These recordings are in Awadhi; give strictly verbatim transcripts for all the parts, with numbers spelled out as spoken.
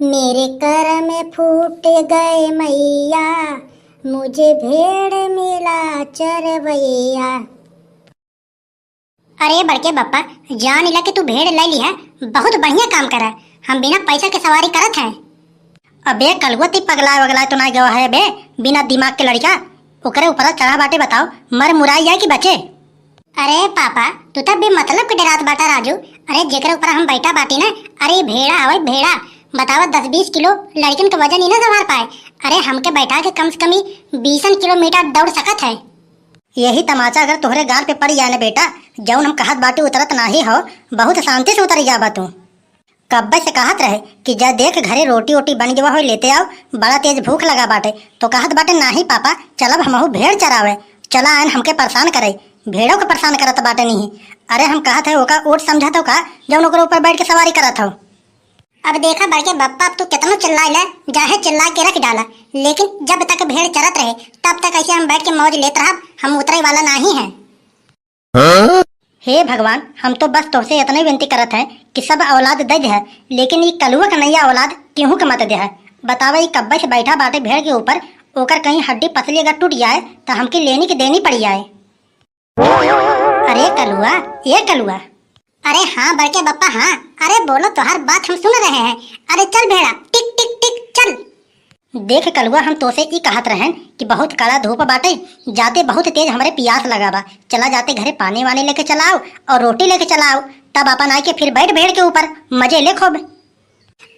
मेरे करम फूट गए मैया, मुझे भेड़ मिला चरवैया। अरे बड़के बप्पा, जान इला कि तू भेड़ लै लिहा, बहुत बढ़िया काम करा। हम बिना पैसा के सवारी करत हैं। अबे कलुआ, ती पगलाए वगलाए तो ना गवा है बे, बिना दिमाग के लड़का। ओकरे ऊपर चढ़ा बाटे, बताओ, मर मुराई जाए कि बचे? अरे पापा, तू तो बेमतलब के डरात बाटा राजू। अरे जेकरे ऊपर हम बैठा बाटी ना, अरे ई भेड़ा हवे भेड़ा। बतावा, दस बीस किलो लड़कन के वजन ही ना संभाल पाए। अरे हमके बैठा के कम से कम ही बीसन किलोमीटर दौड़ सकत है। यही तमाचा अगर तोहरे गाल पे पड़ जाए ना बेटा, जौन हम कहत बाटी उतरत नाही हो, बहुत शांति से उतरी जाबा तू। कब्बे से कहत रहे कि जा देख घरे रोटी ओटी बन गवा होई लेते आओ, बड़ा तेज भूख लगा बाटे। तो कहत बाटे नाही पापा, चलब हमहू भेड़ चरावे। चला आयन हमके परेशान करे, भेड़ों के परेशान करत बाटे नहीं। अरे हम कहत है ओका ऊँट समझत हो का, जौन ओकरे ऊपर बैठ के सवारी करत हो? अब देखा बड़के बप्पा, अब तू केतनो चिल्लाइला, चाहे चिल्ला के रख डाला, लेकिन जब तक भेड़ चरत रहे तब तक ऐसे हम बैठ के मौज लेत रहब, हम उतरे वाला नाही है। हे भगवान, हम तो बस तोहसे इतने विनती करत हैं कि सब औलाद दे दे, लेकिन ई कलुआ कन्हैया औलाद केहू के मत दे। बतावा, ई कब्बे से बैठा बाटे भेड़ के ऊपर, ओकर कहीं हड्डी पसली अगर टूट जाए तो हमके लेनी के देनी पड़ जाए। अरे कलुआ, ए कलुआ। अरे हाँ बड़के बप्पा, हाँ। अरे बोलो, तोहार बात हम सुन रहे हैं। अरे चल भेड़ा, टिक टिक टिक चल। देख कलुआ, हम तोसे ई कहत रहन कि बहुत कड़ा धूप बाटे, जाते बहुत तेज हमरे पियास लगा बा, चला जाते घरे पानी वानी लेके चला आओ और रोटी लेके चला आओ, तब अपन आके फिर बैठ भेड़ के ऊपर, मजे ले खूब।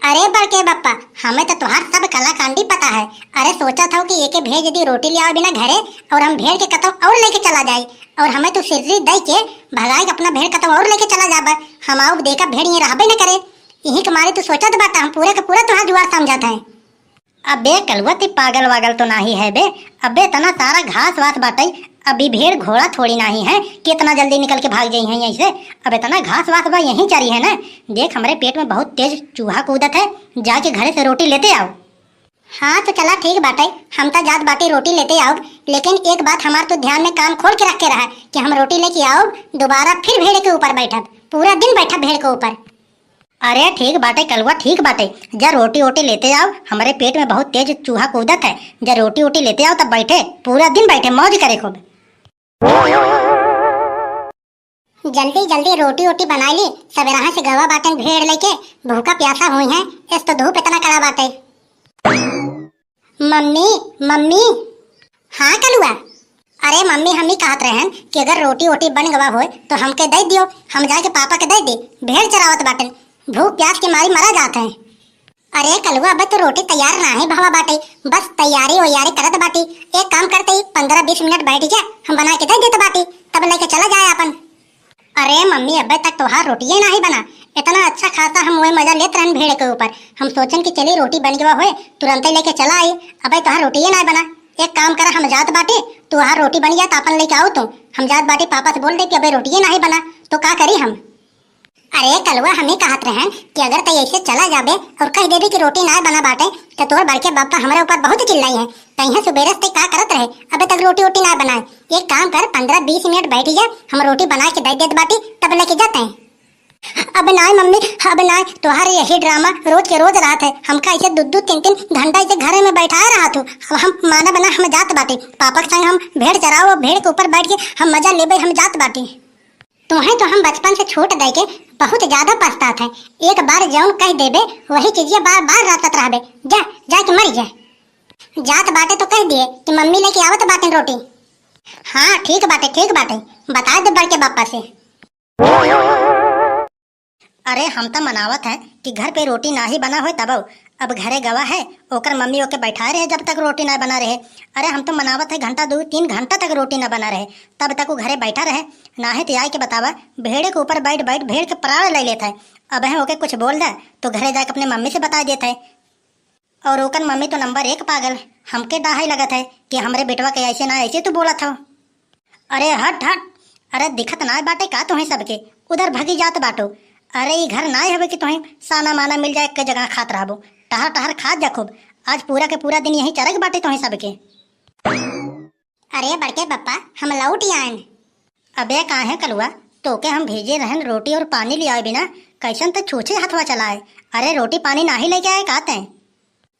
अरे बड़के बप्पा, हमें तो तोहार सब कलाकांडी पता है। अरे सोचत हो कि एके भेज दी रोटी ले आवे बिना घरे और हम भेड़ के कतौ और लेके चला जाई और हमें तू सिर्री दे के भगाई के अपना भेड़ कतौ और लेके चला जाबा। हम आउब देखा भेड़ ये रहबे न करे। यही के मारे तू सोचत बाटा, हम पूरे के पूरा तोहार जुआर समझत है। अबे कलुआ, ते पागल वागल तो नाही है बे? अबे इतना सारा घास वास बाटे, अभी भेड़ घोड़ा थोड़ी नाही है कि इतना जल्दी निकल के भाग जाई हैं यहीं से। अब इतना घास वास बा, यहीं चरी है ना। देख हमरे पेट में बहुत तेज चूहा कूदत है, जाके घरे से रोटी लेते आओ। हाँ तो चला ठीक बाटे, हम तो जात बाटी रोटी लेते आओ, लेकिन एक बात हमार तू ध्यान में कान खोल के रख के रहा कि हम रोटी लेके आओ, दोबारा फिर भेड़ के ऊपर बैठब, पूरा दिन बैठब भेड़ के ऊपर। अरे ठीक बाटे कलुआ, ठीक बाटे, जा रोटी ओटी लेते आओ, हमरे पेट में बहुत तेज चूहा कूदत है, जा रोटी ओटी लेते आओ तब बैठे, पूरा दिन बैठे मौज करे खूब। जल्दी जल्दी रोटी ओटी बनाई ली, सबेरहा से गवा बाटन भेड़ लेके, भूखा प्यासा हुई हैं, इस तो धूप इतना कड़ा बाटे। मम्मी, मम्मी। हाँ कलुआ। अरे मम्मी, हम ही कहत रहन कि अगर रोटी ओटी बन गवा होय तो हमके दे दियो, हम जाके पापा के दे दे, भेड़ चरावत बाटन, भूख प्यास के मारी मरा जात हैं। अरे कलुआ, अबे तो रोटी तैयार नाही भवा बाटे, बस तैयारी वैयारी करत बाटी। एक काम करते ही पंद्रह बीस मिनट बैठ जा, हम बना के दे देत बाटी, तब लेके चला जाए अपन। अरे मम्मी, अबे तक तोहार रोटिये नाही बना। इतना अच्छा खासा हम वही मजा लेत रहन भेड़ के ऊपर। हम सोचन कि चली रोटी बन गवा होए, तुरंते लेके चला आई। अबे तोहार रोटिये नाही बना। एक काम करा, हम जात बाटी, तोहार रोटी बन गया तो अपन लेके आओ तू। हम जात बाटी, पापा से बोल दे कि अबे रोटिये नाही बना, तो का करी हम? अरे कलुआ, हम ही कहत रहन कि अगर तै ऐसे चला जाबे और कह देबे कि रोटी नाही बना बाटे, तो तोर बड़के बापा हमरे ऊपर बहुत चिल्लाई है। तैहे सुबेरे से तै का करत रहे, अबे तक रोटी ओटी नाही बनाए। एक काम कर, पंद्रह बीस मिनट बैठ जा, हम रोटी बना के दे देत बाटी, तब लेके जाते हैं। अब नाय मम्मी, अब नाय, तोहार यही ड्रामा रोज के रोज रहत है। हमका ऐसे दू दू तीन तीन घंटा ऐसे घरे में बैठाए रहत हूँ। अब हम माना बना हम जात बाटी, पापा के संग हम भेड़ चराओ, भेड़ के ऊपर बैठ के हम मजा लेबे, हम जात बाटी। तोहे तो हम बचपन से छूट दे के बहुत ज्यादा पछतात है। एक बार जौन कह देबे वही चीजिया बार बार रटत रहबे। जा, जा के मर जा। जात बाटे तो कह दिए कि मम्मी लेके आवत बाटे रोटी। हाँ ठीक बाटे, ठीक बाटे, बता दे बड़के बापा से। अरे हम तो मनावत है कि घर पे रोटी नाही बना होय तबौ। अब घरे गवा है, ओकर मम्मी ओके बैठाए रहे जब तक रोटी ना बना रहे। अरे हम तो मनावत है घंटा दो तीन घंटा तक रोटी ना बना रहे, तब तक वो घरे बैठा रहे। नाही तो आए के बतावा, भेड़े के ऊपर बैठ बैठ भेड़ के प्राण ले लेत है। अब है ओके कुछ बोल दे तो घरे जाके अपने मम्मी से बता देत है। और ओकर मम्मी तो नंबर एक पागल, हमके डाहे लगत है कि हमरे बेटवा के ऐसे ना ऐसे तू बोलत हो। अरे हट हट, अरे दिखत ना बाटे का तोहे सबके, उधर भगी जात बाटो। अरे ई घर ना हवे कि तोहे साना माना मिल जाए, एक जगह खात रहबो, टहर टहर खात जा खूब। आज पूरा के पूरा दिन यही चरक बाटे तोहे सबके। अरे बड़के पप्पा, हम लौट आयन। अबे काहे कलुआ, तोके हम भेजे रहन रोटी और पानी ले आवे बिना, कैसन त छूछे हथवा चलाए। अरे, रोटी पानी नाहीं लइके आए का तैं?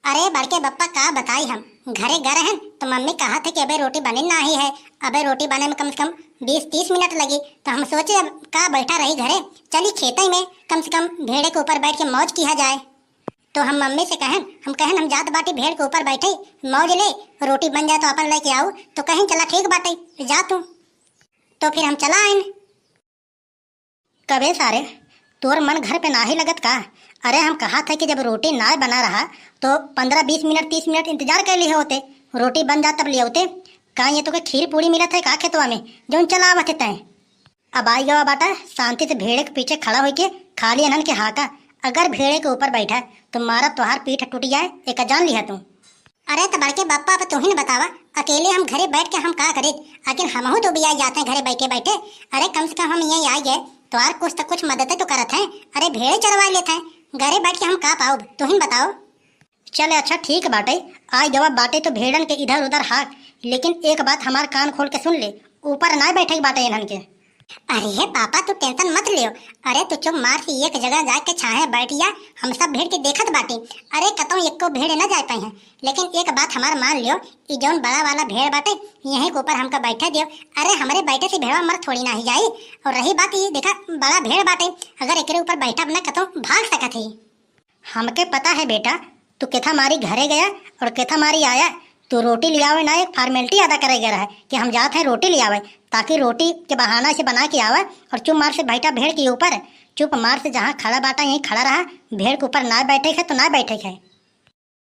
अरे बड़के बप्पा, का बताई हम, घरे गए रहन तो मम्मी कहत है कि अबे रोटी बनिन नाहीं है, अबे रोटी बने में कम से कम बीस तीस मिनट लगी। तो हम सोचे अब का बैठा रही घरे, चली खेतई में, कम से कम भेड़े के ऊपर बैठ के मौज किहा जाए। तो हम मम्मी से कहन, हम कहन हम जात बाटी भेड़ के ऊपर बैठे, मौज ले, रोटी बन जाए तो अपन लइके आऊ। तो कहिन चला ठीक बाटे, जा तू। तो फिर हम चला आइन। कबे सारे, तोर मन घर पे नाहीं लगत का? अरे हम कहत है कि जब रोटी नाहीं बना रहा तो पन्द्रह बीस मिनट, तीस मिनट इंतजार कर लिए होते, रोटी बन जात तब ले होते। का ये तोके खीर पूड़ी मिलत है का खेतवा में, जौन चलावत है तैं? अब आई गवा बाटा, शांति से भेड़े के पीछे खड़ा होइके खाली इन्हन के हाका। अगर भेड़े के ऊपर बैठा तो मारा तोहार पीठ टूट जाए, एका जान लिहा तू। अरे त बड़के बप्पा, अब तुहिन बतावा, अकेले हम घरे बैठ के हम का करित? आखिर हमहू तो बियाई जात हैं घरे बैठे बैठे। अरे कम से कम हम यहीं आई गए, तोहार कुछ त कुछ मदद तो करत हैं। अरे भेड़े चरवाए लेत हैं, घरे बैठ के हम का पाउब, तुहिन बताओ। चले अच्छा ठीक बाटे, आई गवा बाटे तो भेड़न के इधर उधर हाक, लेकिन एक बात हमार कान खोल के सुन ले, ऊपर नाहीं बैठे के बाटे इन्हन के। अरे हे पापा, तू tension मत लियो। अरे तू चुप मार से एक जगह जाके छाहे बैठ जा, हम सब भेड़ के देखत बाटी। अरे कतौ एको भेड़ न जाए पाई हैं, लेकिन एक बात हमार मान लियो, ई जौन बड़ा वाला भेड़ बाटे, यहीं के ऊपर हमका बैठे दियो। अरे हमरे बैठे से भेड़वा मर थोड़ी नाहीं जाई। और रही बात ई देखा, बड़ा भेड़ बाटे, अगर एकरे ऊपर बैठब न कतौ भाग सकत ही। हमके पता है बेटा, तू केथा मारी घरे गया और केथा मारी आया। तू रोटी लियावे ना, एक formality अदा करे गया रहा कि हम जात हैं रोटी लियावे, ताकि रोटी के बहाना से बना के आवे और चुप मार से बैठा भेड़ के ऊपर। चुप मार से जहाँ खड़ा बाटा यहीं खड़ा रहा, भेड़ के ऊपर ना बैठे है तो ना बैठे है।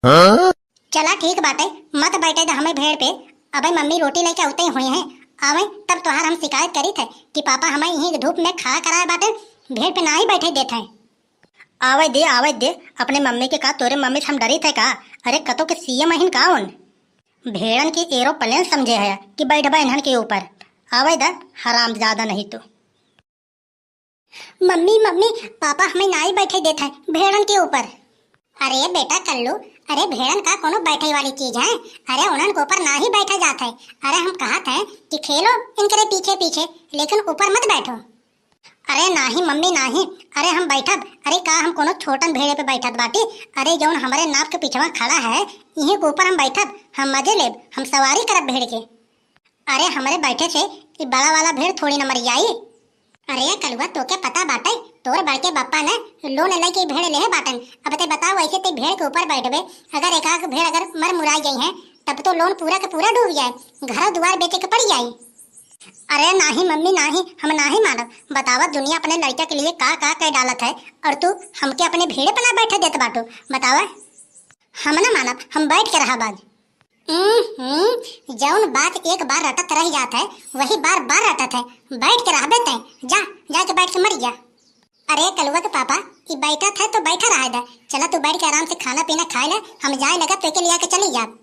हाँ? चला ठीक बाटे, मत बैठे दे हमें भेड़ पे। अबे मम्मी रोटी लेके उतई हुई हैं, आवे तब तोहार हम शिकायत करी थे कि पापा हमें यहीं धूप में खड़ा कराए बाटे, भेड़ पे नाहीं बैठे देत हैं। आवे दे, आवे दे, अपने मम्मी के का तोरे मम्मी से हम डरी थे का? अरे कतो के सीएम अहिन का उन? भेड़न के aeroplane समझे है कि बैठबा इन्हन के ऊपर। आवे द हरामजादा नहीं तो। मम्मी, मम्मी, पापा हमें नाहीं बैठे देत हैं भेड़न के ऊपर। अरे बेटा कल्लू, अरे भेड़न का कोनो बैठे वाली चीज है? अरे उन्हन के ऊपर नाहीं बैठा जात है। अरे हम कहत हैं कि खेलो इनकरे पीछे पीछे, लेकिन ऊपर मत बैठो। अरे नाहीं मम्मी नाहीं, अरे हम बैठब। अरे का हम कोनो छोटन भेड़े पे बैठत बाटी? अरे जौन हमरे नाप के पिछवा खड़ा है, इही के ऊपर हम बैठब, हम मजे लेब, हम सवारी करब भेड़ के। अरे हमरे बैठे से ई बड़ा वाला भेड़ थोड़ी न मर जाई। अरे कलुआ, तोके पता बाटे, तोर बड़के बप्पा ने loan लेके ई भेड़ लेहे बाटन। अब ते बताओ, ऐसे ते भेड़ के ऊपर बैठबे, अगर एक आध भेड़ अगर मर मुराई गई हैं, तब तो loan पूरा के पूरा डूब जाए, घर दुआर बेचे के पड़ जाई। अरे नाहीं मम्मी नाहीं, हम नाहीं मानब। बतावा दुनिया अपने लड़का के लिए का का कह डालत है और तू हमके अपने भेड़े पर ना बैठे देत बाटू। बतावा, हम ना मानब, हम बैठ के रहब आज। हम्म, जौन बात एक बार रटत रह जात है, वही बार बार रटत है। बैठ के रहबे तैं, जा, जाके बैठ के मर जा। अरे कलुआ के पापा, ई बैठत है तो बैठा रहे दे। चला तू बैठ के आराम से खाना पीना खाए ले, हम जाए लगा तो के लिया के चली जाब।